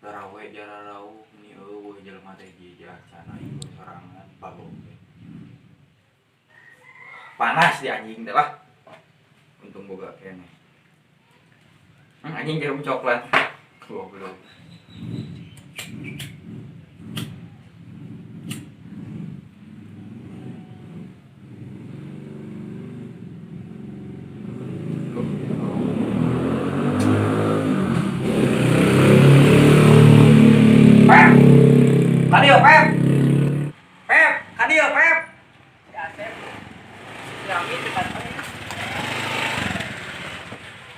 Darawe jararauh ni eueuh jelema teh hiji acan aing sorangan babong teh. Panas di anjing teh lah. Untung boga keneh. Anjing jarum coklat. Goblok. Pep. Kadieu, Pep. Pep, kadieu, Pep. Si Asep. Si Ami dekat.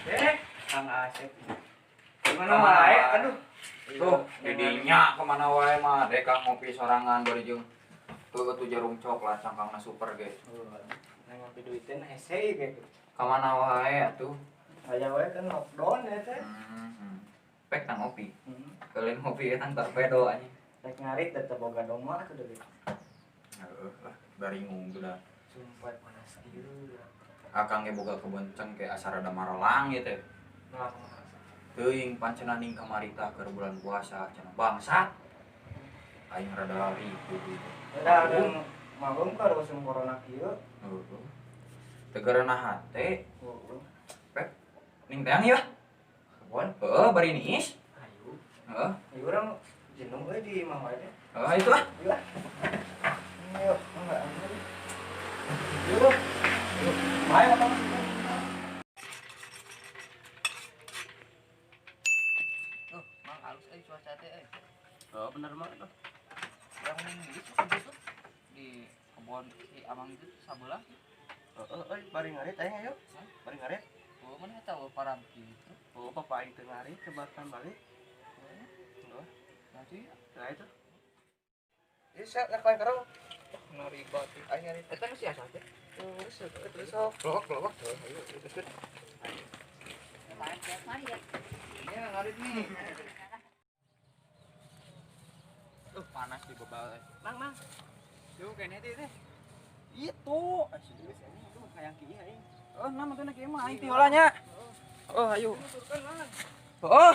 Eh, Kang Asep. Gimana wae? Aduh. Tuh, didinya kemana wae mah dek kang ngopi sorangan bari jeung tuh tuh jarum coklat cangkangna super ge. Nang ngopi duitin hese gitu. Kamana wae atuh. Aya wae kan lockdown ya teh. Pek tang ngopi. Kalian ngopi eta torpedo anjing. Rek ngarit tetep boga domba atuh deui. Heeh lah, baringung tuh dah. Sumpah panas ieu. Akang ge boga kebon cengkeh asa rada marolang ieu teh. Nah, kumaha? Teuing pancenaning kamari tah keur bulan puasa cenah bangsat. Aing rada ripuh gitu. Da ada malum ka musim corona kieu. Heeh. Tegarana hate, Heeh. Pep. Ning teang ya. Kebon. Heeh, bari niis. Ayo. Heeh. Ayo urang jenuh euy di imah wae teh. Heeh, itu ah. Ayo lah. Ayo, enggak. Yuk. Yuk. Main apa? Oh, mang halus euy cuaca teh euy. Oh, bener mah tuh. Yang ning itu tuh di kebon si Amang itu sabelah. Heeh, euy, bari ngarit aing ayo. Bari ngarit. Oh, mana tahu param gitu. Oh, bapak aing teu ngarit cebatan balik. Heeh. Nanti Nah itu. Ieu sia nak lain karung. ngariba tuh. Aing ngarit. Eta mah si asal teh. Terus terus sok. Kelowak kelowak tuh. Ayo terus. Ini ngarit nih. Panas di bebal. Mang, mang. Yuk kene teh teh. Itu. Serius anjing itu hayang kieu aing. Oh, nama teh kieu mah aing ti heula nya. Oh, ayo. Turunkan mang. Oh.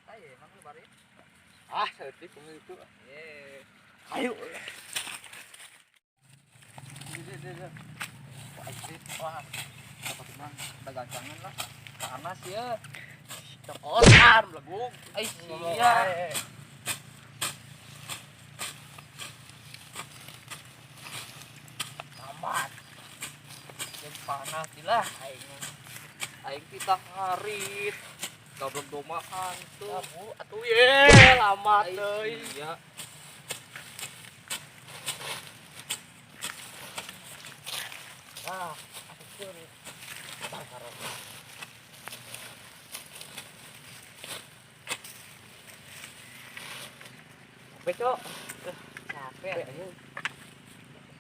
Ayo, mang lu bari. Ah, saeutik kumaha itu. Ye. Ayo. Wah, dapat mang dagangan lah. Panas ya. Cokotan blegug. Ai sia. Amat. Yang panas lah aing. Aing kita ngarit. Goblok domahan tuh. Atuh ye, lama teuing. Iya. Ah, atuh nih. Capek, Cok. Capek.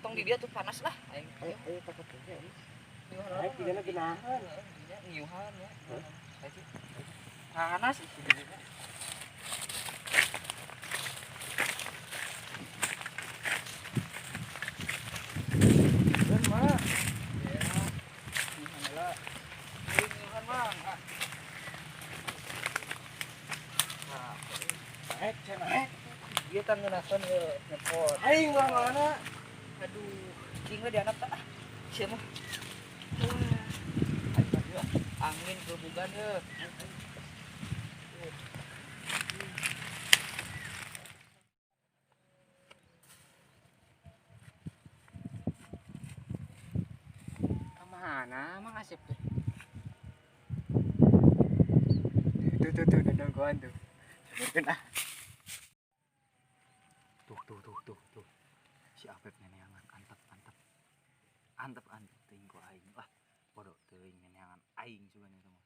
Tong di dia tuh panas lah. Aing. Ayo, ayo takut aja. Ayo tigana genahan. Ngiuhan ya. Panas sih. Kan mah. Ya. Ngiuhan lah. Ngiuhan mang. Nah, Naik, cenah naik. dia kan ngenakan ya nyepot. Aing mah mana? Aduh, cing we dianap tak ah. Sia mah. Angin gebugan ya. Kemana mang Asep tuh? Tuh tuh tuh nungguan tuh. Sebenarnya ah. Tuh tuh tuh tuh tuh. Si Apep neneangan antep antep. Antep antep teuing ku aing lah. Bodoh teuing neneangan aing sugan eta mah.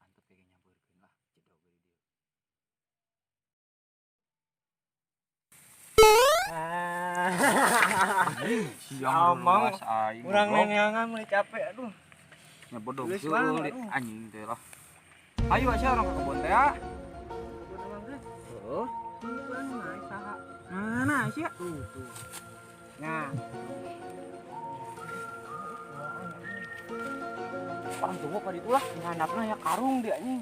Antep kayak nyampeurkeun lah jedog di dieu. Siang Amang, aing. Urang neneangan mulai capek aduh. Nya bodoh Geus lah, sulit aduh. anjing teh lah. Ayo asa urang ka kebon teh ah. Heeh. Nah, nah sia. Tuh tuh. Nah. Orang tunggu ka ditu lah. Handapna ya karung dia anjing.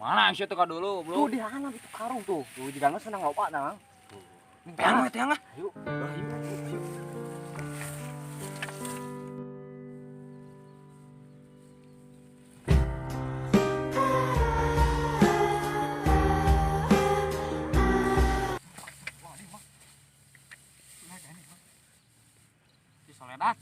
Mana sih teu ka dulu, Bro? Tuh di handap itu karung tuh. Tuh jigana senang loba nah, Mang. Teang we teang lah. Ayo. Ayo, ayo. Si Soledat.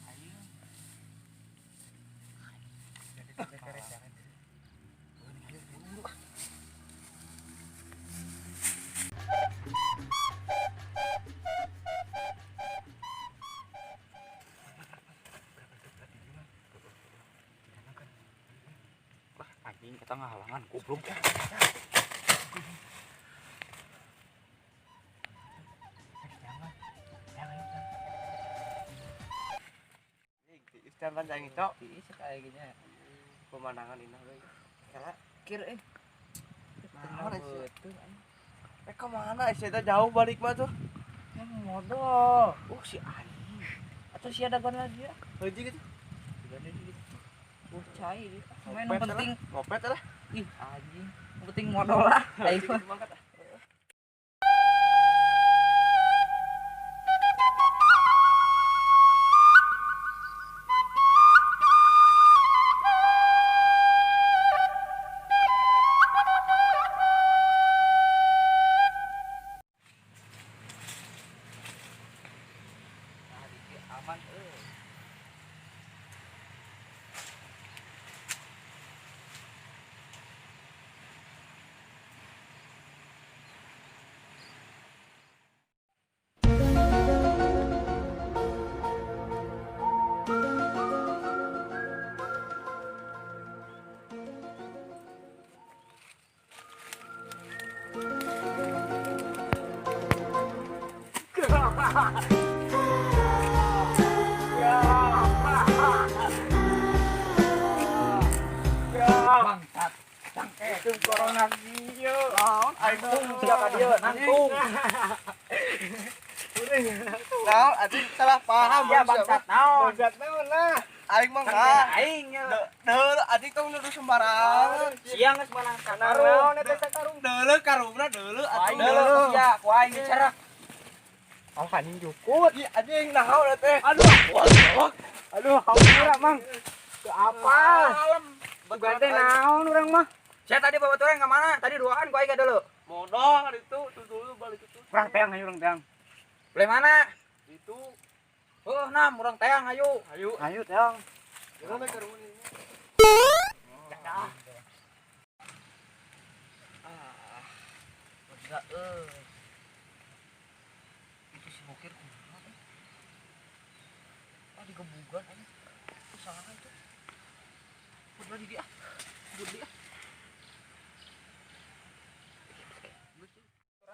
Anjing kita ngahalangan goblok. Istian panjang itu. Tiis kayak gini. Pemandangan indah euy. Kela Kir eh. Mana sih? Eh kemana sih eta jauh balik mah tuh? Yang modal. Oh si anjing. Atau si ada lagi ya? Heuji gitu. Oh, cai dia. Main yang penting ngopet lah. Ih, anjing. Yang penting modal lah. Ayo. Aman euy. Bangsat. Cangke. Itu corona ieu. Naon aing sia ka dieu nangtung. Naon anjing salah paham Ya bangsat naon. Bangsat naon lah. Aing mah enggak. Aing nya. Deuleu anjing tong nuduh sembarangan. Siang geus menang karung. Naon eta karung? Deuleu karungna deuleu atuh. Deuleu sia ku aing dicerak. Oh anjing jukut. Ih anjing naon eta. Aduh. Aduh, hampura Mang. Ke apa? Bukan teh naon urang mah. Saya tadi bawa turang ke mana? Tadi duaan ku aing dulu. Modal itu, tuh dulu balik itu. Urang teang ayo urang teang. Boleh mana? Itu. Oh, nam urang teang ayo. Ayo. Ayo teang. Jangan karung ini. Ah. Enggak euy. Itu si bokir kumaha eh? Ah digebugan anjing. Itu salah itu. Udah di dia. Udah dia.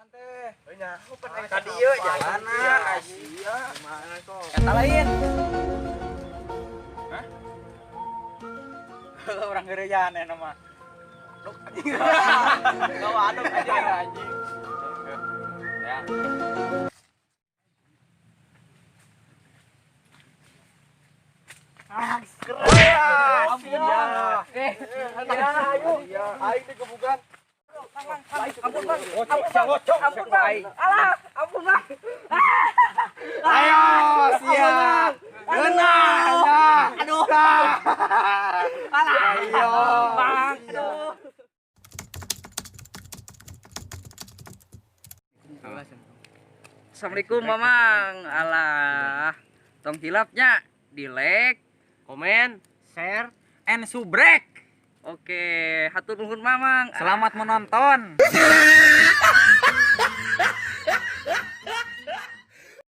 Teh. Euy nyaho pan aing Ka dieu jalana sia. Kumaha kok? Eta lain. Hah? Orang gereja aneh mah. Dok anjing. Gawa aduk aja anjing. Ya. Ah, keren. Eh, ayo. Aing digebugan. Ampun Bang. Ampun Bang. Alah, ampun Bang. Ayo, siap. Geunah. Aduh. Alah. Ayo. Bang. Aduh. Assalamualaikum Mamang. Alah. Tong hilapnya di like, komen, share, and subrek. Oke, hatur nuhun Mamang. Selamat menonton.